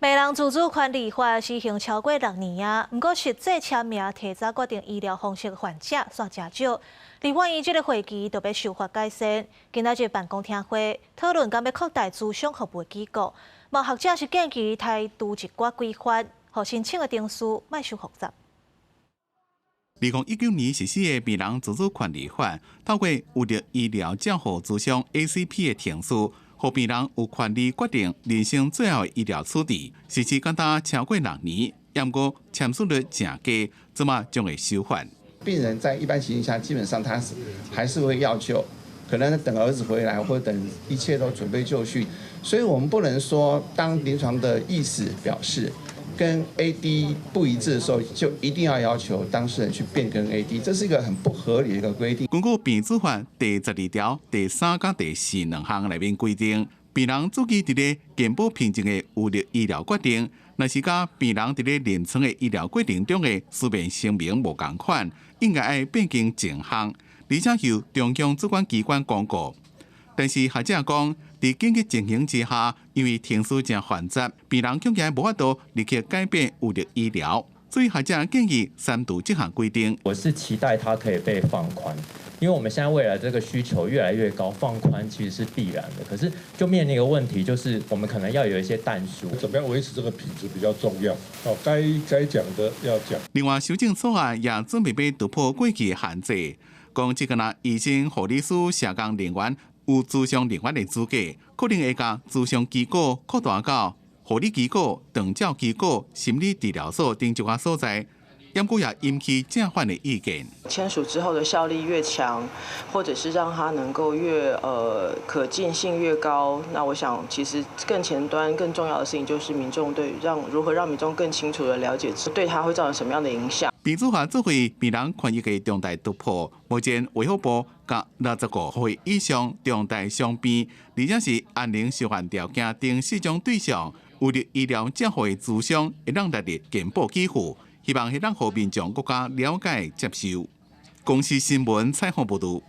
病人自主權利法施行超過6年啊，毋過實際簽名提早決定醫療方式患者煞誠少。立法院這个會期就欲修法改善，今仔日辦公聽會討論敢欲擴大諮商服務機構。嘛學者是建議刣除一寡規範，予申請的程序莫傷複雜。2019年實施的病人自主權利法，透過有力醫療照護諮商 ACP 的程序，予病人有權利決定人生最後的醫療處置。實施敢焦超過六年，毋過簽署率誠低，這馬將會修法。病人在一般情形下，基本上他是還是會要求，可能等兒子回來，或者等一切都準備就緒。所以我們不能說，當臨床的意思表示跟 AD 不一致的時候，就一定要要求當事人去變更 AD，這是一個很不合理的一個規定。根據病主法第12條第三佮第四兩項內面規定，病人自己佇咧健保憑證的有力醫療決定，若是佮病人佇咧臨床的醫療過程中的書面聲明無仝款，應該愛變更前項，而且由中央主管機關公告。但是學者講，佇緊急情形之下，因為程序誠繁雜，病人恐驚無法度立刻改變有力醫療，所以學者建議刪除這項規定。我是期待它可以被放寬，因為我們現在未來這個需求越來越高，放寬其實是必然的。可是就面臨一個問題，就是我們可能要有一些但書。怎麼樣維持這個品質比較重要？哦，該講的要講。另外，修正草案也準備欲突破過去的限制，講這個若醫生、護理師、社工人員有諮商人員的資格，可能會共諮商機構擴大到護理機構、長照機構、心理治療所等這寡所在。毋過也引起正反的意見。簽署之後的效力越強，或者是讓它能夠越可見性越高，那我想其實更前端更重要的事情就是民眾對讓如何讓民眾更清楚的了解對他會造成什麼樣的影響。病主法作為病人權益的重大突破，目前衛福部佮65歲以上重大傷病，而且是安寧傷患條件等四種對象，有力醫療照護的諮商會當納入健保給付。希望會當予民眾閣較了解接受。公視新聞採訪報導。